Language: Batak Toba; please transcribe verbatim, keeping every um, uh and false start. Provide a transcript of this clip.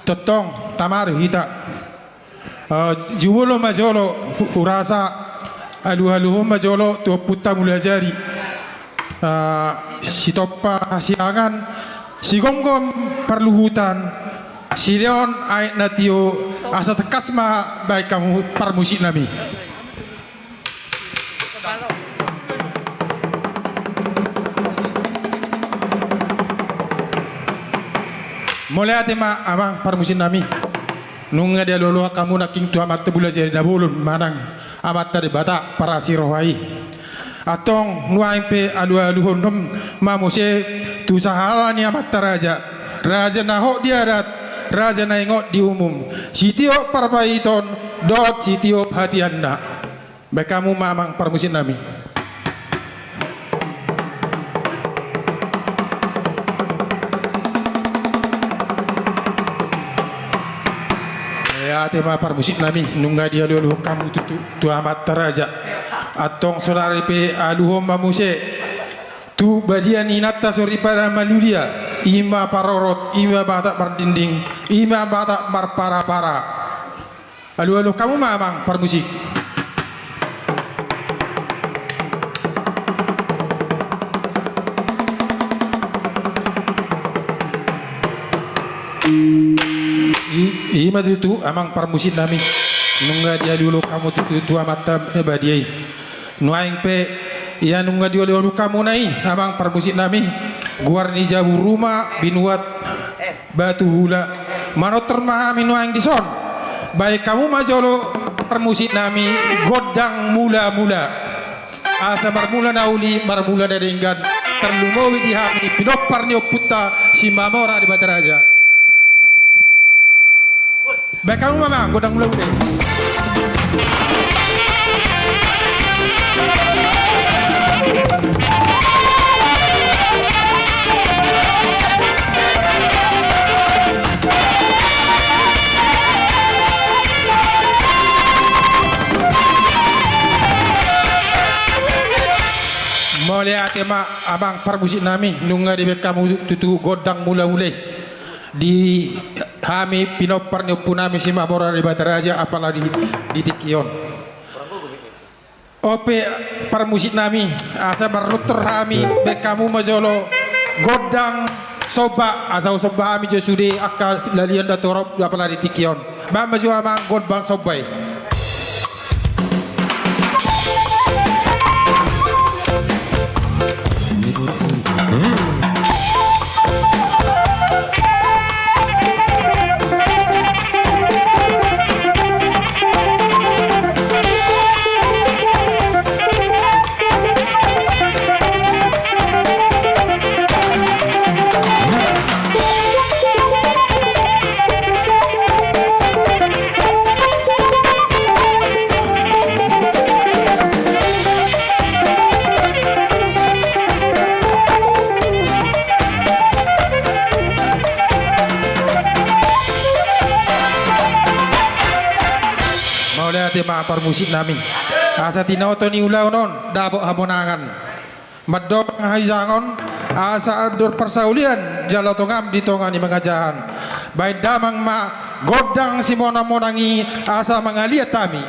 Tongtong tama do hita. Eh, jumolo ma jolo hu-, hurasa alualuhon ma jolo tu ompunta Mulajadi. Eh, sitompa hasiangan, sigomgom parluhutan, silehon aek na tio, asa tangkas ma baen hamu parmusiknami. Mauliate ma amang parmusiknami. Nunga dialualuhon hamu nangkin tu Amanta Mulajadi na bolon manang Amanta Debata parasi roha i. Antong nuaeng pe alualuhon ma muse tu sahala ni amanta raja, raja na hot di adat, raja na ingot di umum, sitiop parbahiton dohot sitiop hatianna. Baen hamu ma amang parmusiknami. Mauliate ma parmusiknami, nunga dialualuhon hamu tutu tu amanta raja. Antong saonari pe aluhon ma muse tu badia ni inanta soripada Maludia, i ma parorot, i ma Batak Mardinding, i ma Batak Marparapara. Alualuhon hamu ma amang parmusik. I, i ma tutu amang parmusiknami. Nunga dialualuhon hamu tutu tu Amanta na badia i. Nuaeng pe ia nunga dialualuhon hamu nai amang parmusiknami, goar ni jabu ruma binuat batu hula. Manortor ma hami nuaeng dison. Baen hamu ma jolo parmusiknami gondang mula-mula. Asa marmula na uli, marmula na denggan, tarlumobi di hami pinompar ni ompunta Simamora Debataraja. Baen hamu ma amang gondang mula-mula i. Mauliate ma amang parmusiknami, nunga dibaen hamu tutu gondang mula-mula i. Di hami pinompar ni ompunami Simamora Debataraja apala di, di tingki on. On pe parmusiknami, asa manortor hami, baen hamu ma jolo gondang somba, asa husomba hami jo sude angka lalian na torop apala di tingki on. Baen ma jo amang gondang somba i. Mauliate ma parmusiknami. Asa tinoto ni ulaon on dapot hamonangan. Mandongani hahijangon, asa andor parsaulian jala tongam di tonga ni mangajahan. Baen damang ma gondang simonang-monang i asa mangaliat hami.